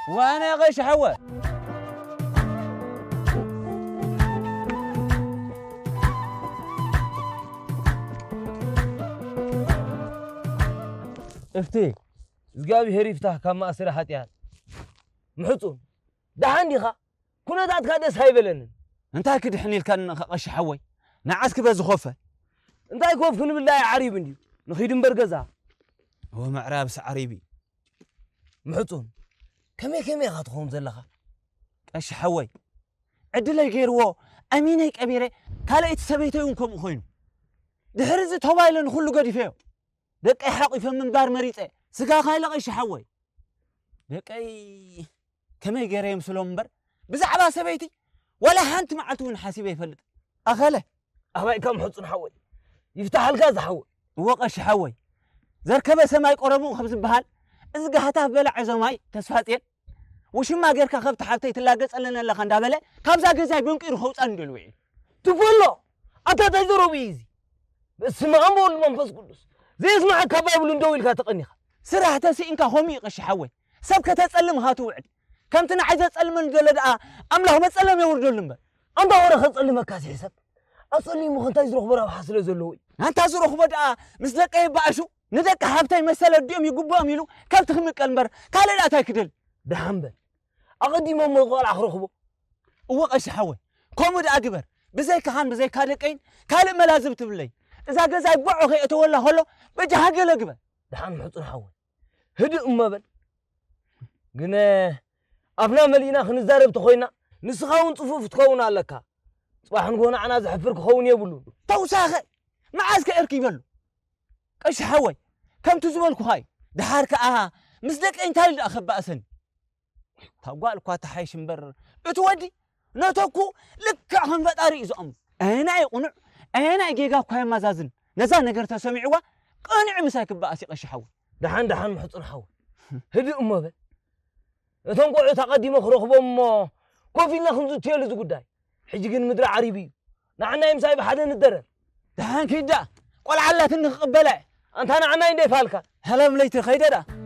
ዋና ቀሽ ሓወ። እፍቴ እግዚኣብሔር ይፍታህ ካብ ማእሰሪ ሓጢኣት። ምሕጹን ደሓን ዲኻ? ኩነታትካ ደስ ኣይበለንን። እንታይ ክድሕን ኢልካ ንነኸ ቀሺ ሓወይ? ንዓስ ክበዚ ኮፈ። እንታይ ኮፍ ክንብል ዳይ ዓሪብ እንድዩ። ንኺድ እምበር ገዛ። እወ ምዕራብስ ዓሪብ እዩ። ምሕጹን ከመይ ከመይ ኢኻ ትኸውን ዘለኻ? ቀሺ ሓወይ ዕድለይ ገይርዎ ኣሚነይ ቀቢረ ካልኣይቲ ሰበይተይ እውን ከምኡ ኮይኑ። ድሕሪ እዚ ተባይለ ንኹሉ ገዲፈዮ። ደቀይ ሓቂፈ ምንባር መሪጸ። ስጋኻ ኢለ ቀሺ ሓወይ። ደቀይ ከመይ ገይረ የምስሎም እምበር ብዛዕባ ሰበይቲ ዋላ ሓንቲ መዓልቲ እውን ሓሲበ ይፈልጥ። ኣኸለ ኣባይ ከም ሕጹን ሓወይ ይፍታሓልካ ዝሓወይ። እወ ቀሺ ሓወይ ዘርከበ ሰማይ ቆረቡ ከም ዝበሃል እዚ ጋህታፍ በላዕ እዞማይ ተስፋጽየን ውሽማ ጌርካ ከብቲ ሓብተይ ትላገጸለን ኣለኻ እንዳበለ ካብዛ ገዛይ በንቂሩ ከውጻን ደልዎ እዩ። ትፈሎ ኣታ እንታይ ዘረቡ እዩ እዚ? በስመ ኣብ ወወልድ መንፈስ ቅዱስ ዘየስማዓካ ባይብሉ እንደው ኢልካ ተቐኒኻ። ስራሕ ተስኢንካ ሆም እዩ ቀሺ ሓወይ ሰብ ከተጸልም ሃ ትውዕል ከምቲ ንዓይ ዘጸልመን ዘሎ ደኣ ኣምላኽ መጸለም የውርደሉ እምበር። ኣንታ ወረ ከጸልመካ እዚ ሕሰብ ኣጸሊሙ ከ እንታይ ዝረኽቦ ረብሓ ስለ ዘለዎ እዩ። ኣንታ ዝረኽቦ ደኣ ምስ ደቀ ይበኣሹ ንደቂ ሃብተይ መሰለ ኣዲኦም ይግብኦም ኢሉ ከብቲ ክምቀል እምበር ካልእ ደኣ እንታይ ክደል። ደሓን በል ኣቐዲሞሞ ቆልዓ ክረኽቦ። እወ ቀሺ ሓወይ ከምኡ ደኣ ግበር ብዘይካኻን ብዘይካ ደቀይን ካልእ መላዝብ ትብለይ እዛ ገዛይ ቦዖ ከይእተወላ ከሎ በጃኻ ገለ ግበር። ደሓን ምሕጹን ሓወይ ህድእ እሞ በል። ግን ኣፍና መሊእና ክንዛረብ ተኾይና ንስኻ እውን ጽፉፍ ትኸውን ኣለካ። ጽባሕ ንግሆ ንዓና ዘሕፍር ክኸውን የብሉን። ተውሳኸ መዓዝ ከ እርኪበሉ ቀሺ ሓወይ ከምቲ ዝበልኩኻ እዩ። ደሓር ከኣ ምስ ደቀይ እንታይ ኢሉ ደኣ ከባእሰኒ? እታ ጓል እኳ ተሓይሽ እምበር እቲ ወዲ ነተኩ ልክዕ ከም ፈጣሪ እዩ ዝኣምኑ። ኣየናይ ቅኑዕ ኣየናይ ጌጋ እኳ የማዛዝን። ነዛ ነገር ተሰሚዕዋ ቅንዕ ምሳይ ክበኣስ ይቐሺ ሓወይ። ደሓን ደሓን ምሕጹን ሓወይ ህድእ እሞ በል። እቶም ቆዑት ኣቐዲሞ ክረኽቦም እሞ ኮፍ ኢልና ክንዝትየሉ እዚ ጉዳይ። ሕጂ ግን ምድሪ ዓሪቡ እዩ። ንዓናይ ምሳይ ብሓደ ንደረር። ደሓን ኪዳ ቆልዓ ኣላትኒ ክቕበላ እየ። ኣንታ ንዓናይ እንደ ይፋልካ። ሃላም ለይቲ ኸይደ ደኣ።